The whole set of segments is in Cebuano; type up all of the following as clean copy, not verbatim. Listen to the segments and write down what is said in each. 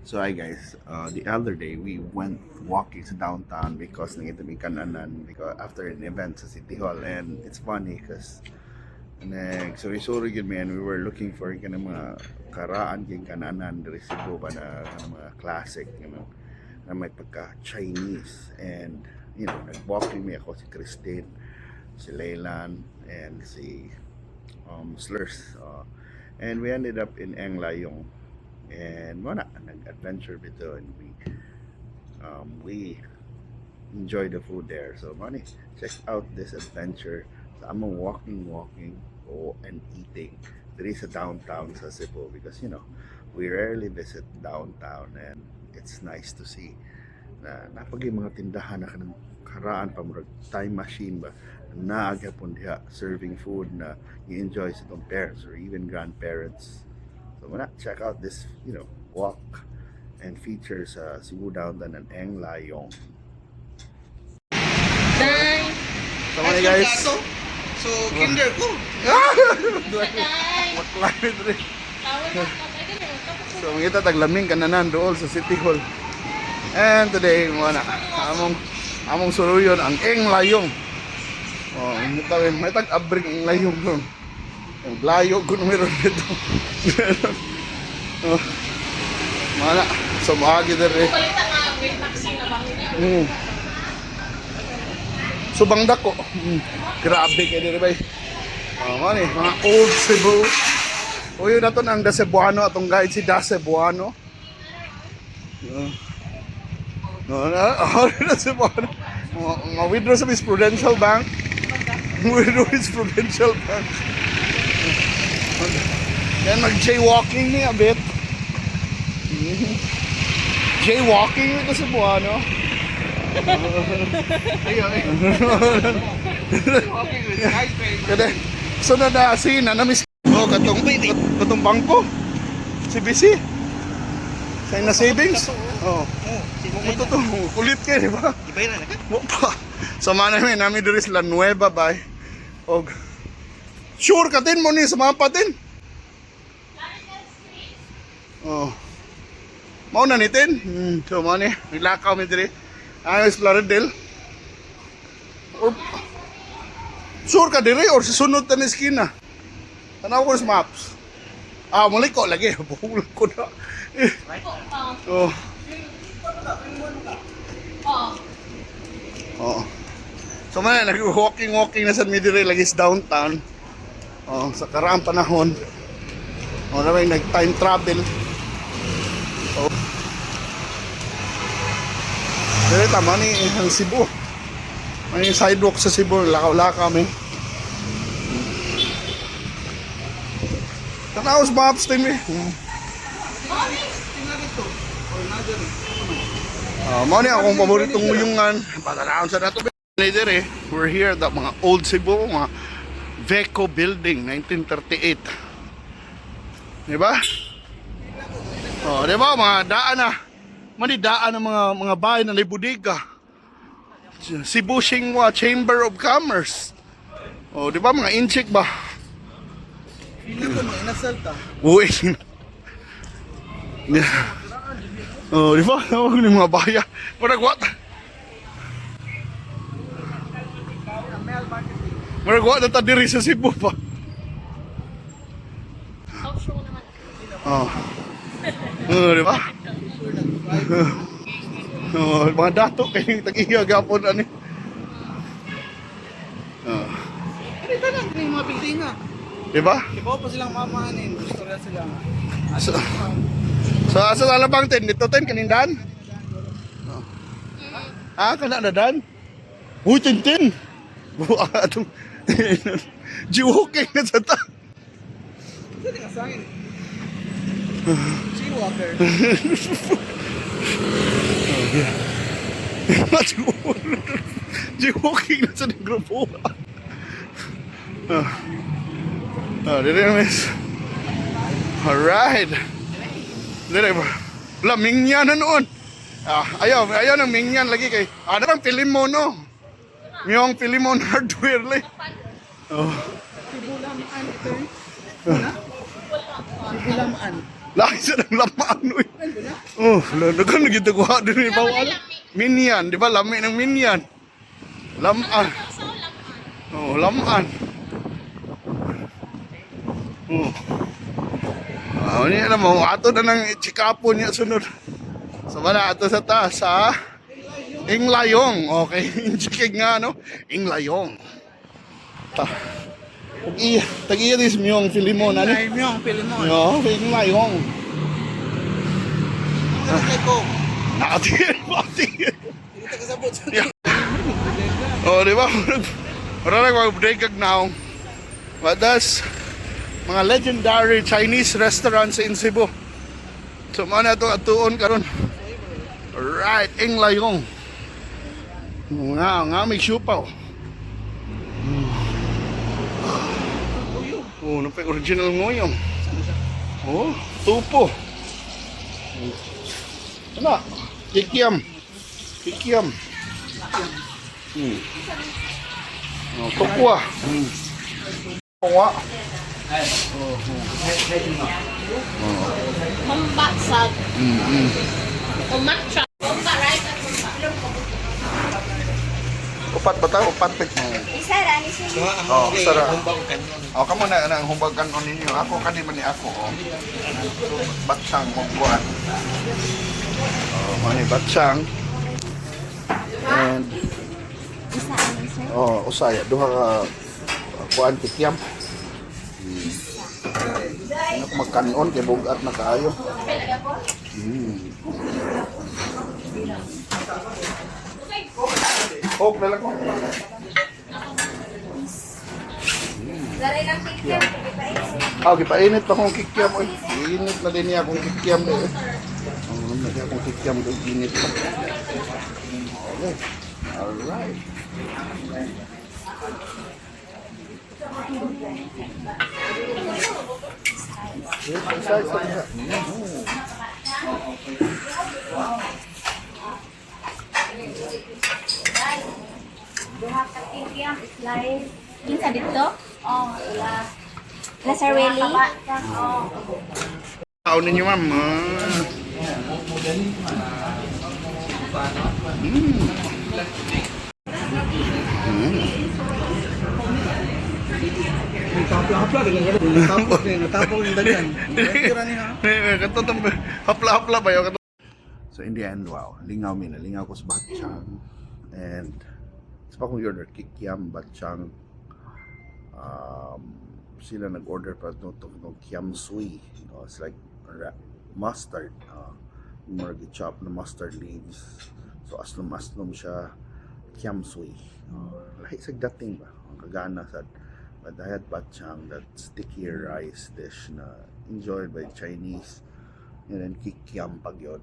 So hi guys, the other day we went walking sa downtown because nangita mi kananan because after an event sa City Hall. And it's funny because nagsuri-suri gyud mi and we were looking for kanang mga karaan gyud kananan diri sa Cebu ba na kanang mga classic na may pagka Chinese. And nag-walking mi, ako, si Christine, si Leylan and si Slurs, and we ended up in Eng Layong and mao na nag-adventure bitaw and we enjoy the food there. So mao ni, check out this adventure sa among walking walking o and eating diri sa downtown sa Cebu because we rarely visit downtown and it's nice to see na naa pa gyuy mga tindahan na kanang karaan pa, murag time machine ba, naa gyapon diha serving food na i-enjoy sa atong parents or even grandparents. So mao na, check out this walk and feature sa Cebu downtown and Eng Layong. Day! So mao guys. So, kinder ko. Day! Climate rin. Tawag na. Ay, ganyan. Tapos So mangita taglaming kananan dool sa City Hall. And today mao na among among suluyon ang Eng Layong. Oh, mita may tag abring Eng Layong ron. Ang layo ko meron dito. Oh. Mao na. So maagi dere. Balita nga, may taxi na ba? Subang dako. Grabe kay diri bay. Oh, mao ni mga old Cebu. Uyo na to ang Da Cebuano, atong guide si Da Cebuano. No, oh, Da Cebuano. Mga withdraw sa Miss Prudential Bank. Withdraw is Prudential Bank. Then mag jaywalking ni a bit. Jaywalking with the Cebuano. Ayun. Walking with skyscraper. Kada sunod na sina na miss oh katong katong bangko. CBC. Sa na savings. Oh. Oh, Mo to kulit kay, di ba? Ibay na ka? Mo pa. So man namin nami diri sa La Nueva bay. Og sure ka din mo ni sa mapa din. Oh. Mao na ni tin. So mao ni naglakaw mi diri. Ayos Plaridel. Or sure ka diri or sa sunod ta ni eskina. Tanaw ko sa maps. Ah, muli ko lagi. Buhol ko na. Eh, Oo. oh. Oo. Oo. So man, nag-walking walking na sa mi diri lagi sa downtown. Oh, sa karaang panahon. Oh, na may nag-time travel. Oh. Diri tama ni ang Cebu. May sidewalk sa Cebu, lakaw-lakaw mi. Tanaw sa maps din mi. Ah, mao ni akong paboritong uyungan. Patanawon sa nato ni diri. We're here at the mga old Cebu, mga Veco Building 1938. Di ba? Oh, di ba mga daan na. Mani daan ng mga mga bahay na may bodega. Cebu Xinhua Chamber of Commerce. Oh, di ba mga inchik ba? Feeling ko mga inasal ta. Uy. Oh, di ba? Oh, ni mga baya. Murag what? Murag what na ta diri sa Cebu pa. South Shore naman. Oh. Oh, di ba? Oh, mga dato kay tag-iya gapon ani. Oh, Ano tanan yung mga building ha? di ba? Ibaw pa silang mamahanin. Istorya sila. So asa sa alabang tin dito tin kanindan? Oh. Ah, kana na dan? Uy, tintin. Buwa atong Jiwoking na sa ta. Saan ka sa akin? G-Walker. Jiwoking na sa grupo. Ah. Ah, dire na miss. Alright. Dire ba? La mingyan na noon. Ah, ayaw, ayaw ng mingyan lagi kay. Ah, darang Filimon no. Miyong Filimon Hardware le. Oh. Sibulamaan ito eh. Ano? Sibulamaan. Lahi sa ng lamaan uy. Oh, daghan na gid kuha din ni bawal. Minyan, di ba? Lami ng minyan. Lamaan. Sa laman. Oh, lamaan. Oh. Ah, niya na mo ato na nang chikapo niya sunod. So wala ato sa taas sa Inglayong. Okay, injikig nga no. Inglayong. Ta. Ug iya, tag iya this miyong Filimon ani. Ay, miyong, Pilimon. No, Inglayong. Ano kay ko? Nakatingin, nakatingin. Hindi ta kasabot. Yeah. Oh, di ba? Wala na mag-break kag naong. But that's mga legendary Chinese restaurants in Cebu. So, mao na itong atuon karon. Alright, Inglayong. Nga, nga may siupaw. Oh, napay original ngoyong. Oh, tupo. Ano? Kikiam. Kikiam. Oh, tokwa. Tokwa. Humba sa Umatra. Humba rice at humba. Upat ba ta? Upat pa. Isa ra ni siya. Oh, sara. Oh, kamo na ang humbag kanon ninyo. Ako kani man ni ako. Oh. Batsang mo kuan. Oh, mani batsang. And Isa ani sir. oh, usaya duha ka kuan kikiam. Ano ko magkanon kay bugat na kaayo. Coke na lang ko. Daray lang picture pa. Ah, okay, painit pa akong kikiam. Oy. Init na din niya akong kikiam. Eh. Oh, na niya akong kikiam. Doon, init pa. Okay. Alright. Isa, isa, isa. Duha ka kikiam slice. Kinsa dito? Oh, ila. La Sir Willie. Oh. Tao ninyo, ma'am. Ah. Hapla-hapla, natapok din, natapok yung dagan. Tira niya. Katong hapla-hapla ba yun? So in the end, wow, lingaw mi na, lingaw ko sa batchang. And sa pa kong order, kikiam, batchang. Sila nag-order pa no, to, no, kiam sui. No, it's like mustard. More chop na mustard leaves. So aslom-aslom siya, kiam sui. Lahi sa dating ba? Ang kagana sa. But I had batchang, that sticky rice dish na enjoyed by Chinese. And then kikiam pag yun.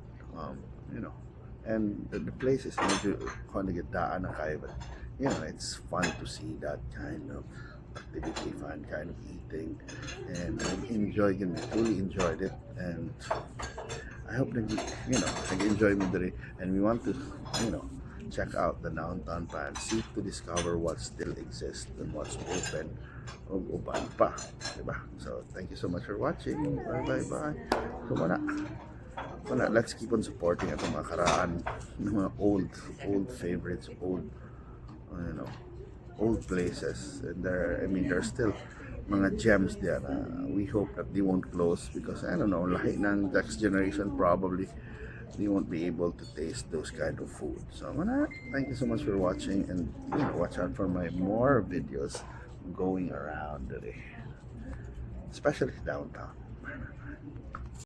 And the place is medyo kung daan na kayo, but it's fun to see that kind of activity, fun kind of eating, and I enjoyed it, truly enjoyed it, and I hope that nag-enjoy mo diri, and we want to check out the downtown pa and see to discover what still exists and what's open ug uban pa, diba? So thank you so much for watching. Bye bye bye. So wala wala, let's keep on supporting itong mga karaan ng mga old old favorites, old old places. And there, I mean, there's still mga gems there na we hope that they won't close because, I don't know, lahi ng next generation, probably they won't be able to taste those kind of food. So wala, thank you so much for watching and watch out for my more videos going around today, especially downtown.